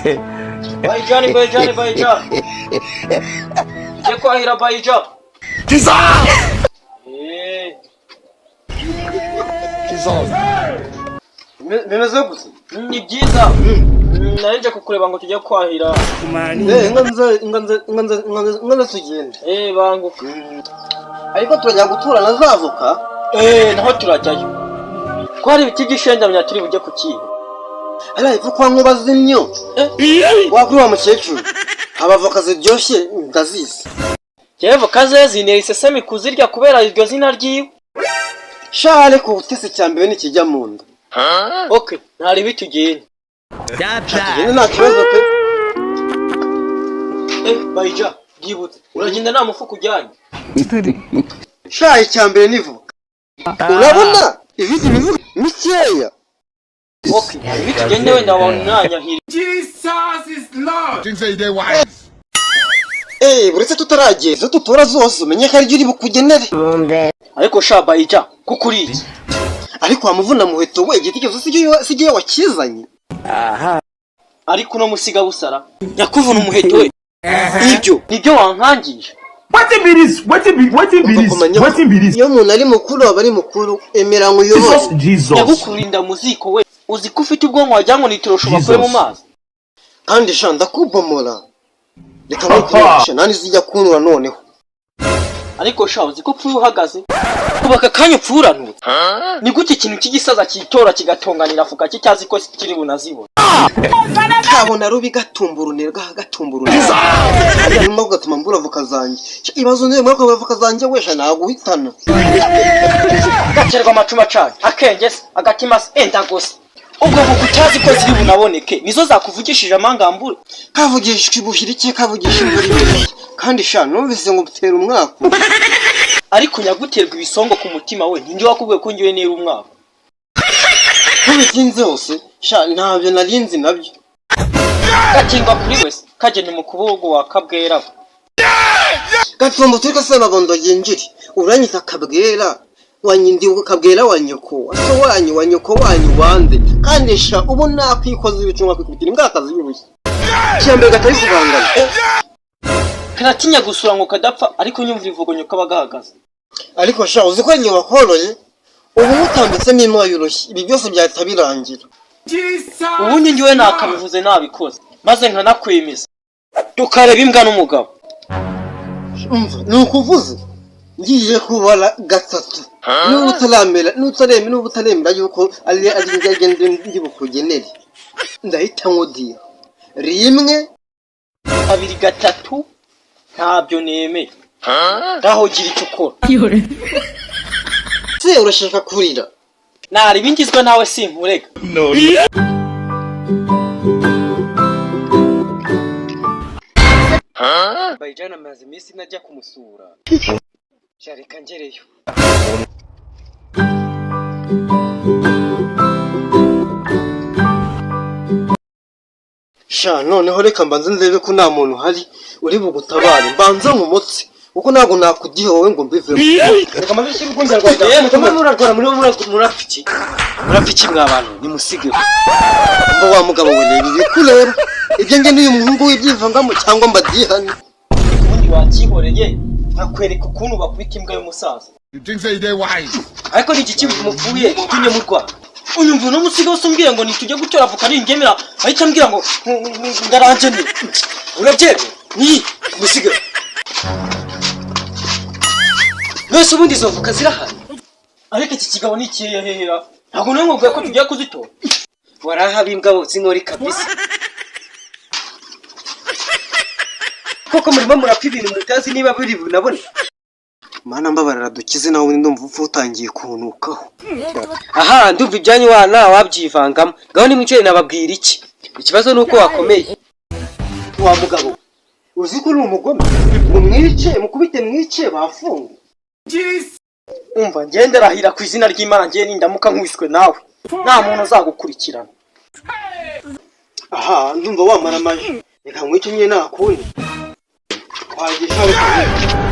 Bayijani, bayijani, bayijani. Tujye kwahira bayija. Eh, Bimeze gute? Ni byiza. Nari nje kukureba ngo tujye kwahira. Eh, inka nze, inka nze, inka nze, inka nze, inka nze tugende. Eh, banguka. Ariko turajya gutura na za voka. Eh, naho turajyayo. Ko hari ibiti by'ishendamya turi bujye kukiba. Ariya ipfa kwa nkuba zimyo. Wakuri wa mukecuru. Abavoka ziryoshye ndazizi. Jewe voka ze zintera isesemi kuzirya kubera iryo zina ryiwe. Sha, ariko ubutesi cya mbere nikijya mu nda. Okay, ntari bitugende. Tugende, nta kibazo pe. Eh, bayija, byibutse. Uragenda nta mufuka ujyanye. Sha, icya mbere ni voka. Urabona ibindi mivuga mikeya. Okay, bitugende wenda wanyahira. Things say they wise. Eh, uretse tutaragenda, izo tutora zose umenye ko ari uri bukugenere. Ariko sha bayija, kuko uri iki? Ariko wamuvuna muheto we, igitekerezo si cyo wakizanye. Ariko uno musiga busara nyakuvuna umuheto we, ibyo nibyo wankangije. Wetin be this? Wetin be wetin be this? Kumenya ko Wetin be this? iyo umuntu ari mukuru aba ari mukuru, emera ngo uyobore. Jesus, Jesus. Nyagukurinda mu ziko we, uzi ko ufite ubwonko wagira ngo ni itorosho bakuye mu mazi. Kandi sha, ndakubomora, reka nkukurisha nani zijya kunura noneho. Ariko sha, uzi ko upfuye uhagaze kuba aka kanya upfuranutse? Ni gute ikintu cy'igisaza cyitora kigatonganira afuka kitazi ko kiri bunazibona? Kabona rubi gatumburune gatumburune nyuma gatuma mbura voka zanjye. Sha, ibibazo niyo muri voka zanjye we, sha naguhitana. Gaterwa amacuma acanye akenge se agatima se enda gusa ubwo vuga utazi ko ziri bunaboneke nizo zakuvugishije amangambure. Kavugisha ibuhira iki, kavugisha imvura ibiri, kandi sha numvise ngo utera umwaka. Ariko nyaguterwa ibisongo ku mutima we, ninde wakubwiye ko ngiwe nera umwaka? Ntubitinze hose sha, ntabyo narinzi nabyo. Gatingwa kuri wese kagenda mu kuboko wa kabwera. Gatumba turi kase mabondo yinjire, uranyita kabwera wanyindi, kabwera wa nyoko wa so wanyu wa nyoko wanyu wande. Kandi sha, ubu nakwikoza ibicu nkakwikubitira imbwakazi y'urushyi cyambere gatari kubangana. Karatinya gusura ngo kadapfa, ariko nyumva ivugonyo kaba gahagaze. Ariko sha, uzi ko njye wakoroye ubu mutambitsemo imbwa y'urushyi, ibi byose byahita birangira. Ubundi ngiwe nakabivuze nabikoze maze nkanakwemeza tukareba imbwa n'umugabo. Umva, ni ukuvuze ngiye kubara gatatu, niba utaramera, niba utaremera, niba utaremera yuko ari njye ndi bukugenere, ndahita nkudiha rimwe. Kabiri, gatatu, ntabyo nemeye, ngaho gira icyo ukora. Se urashaka kurira? Nari ibingizwe nawe sinkurega. Bayijana amaze iminsi najya kumusura, reka ngereyo. Sha, noneho reka mbanze ndebe ko nta muntu uhari uri bugutabare, mbanze nkumutse kuko ntabwo nakugiha wowe ngo mbivemo. Reka maze ushyire urwunge rwawe mutuma murarwara muri murapfa iki, murapfa iki mwa bantu nimusige. Mba wa mugabo we, reba ibikureba, ibyo njye n'uyu muhungu w'ibyivangamo cyangwa mbadihane. Ubundi wakihoreye nkakwereka ukuntu bakubita imbwa y'umusaza. You think say they wise. Ariko ni igiki mupfuye gitumye murwara? Unyumva uno musiga wose umbwira ngo nitujye gutora avoka, ningemera ahita ambwira ngo ngarangenera, urabyemera ni musiga mwese. Ubundi izo voka zirahari, ariko iki kigabo ni ikihehera, ntabwo nawe nkubwiye ko tugiye kuzitora. Warahaba imbwa z'inkori kabisa, koko murimo murapfa ibintu mutazi niba biri bunabone. Mana mbabarira dukize, nawe ubundi ndumva upfa utangiye kunukaho. Aha ndumva ibyanyu wa nta wabyivangamo, ngaho nimwicare nababwira iki, ikibazo ni uko wakomeye. Wa mugabo, uzi ko uri umugome? Ngo mwice, mukubite, mwice bafunge. Umva, ngende rahira ku izina ry'Imana, ngiye nindamuka nkwiswe nawe nta muntu uzagukurikirana. Aha ndumva wamara amaji, reka nkwice nyine, nta kundi twagisha reka.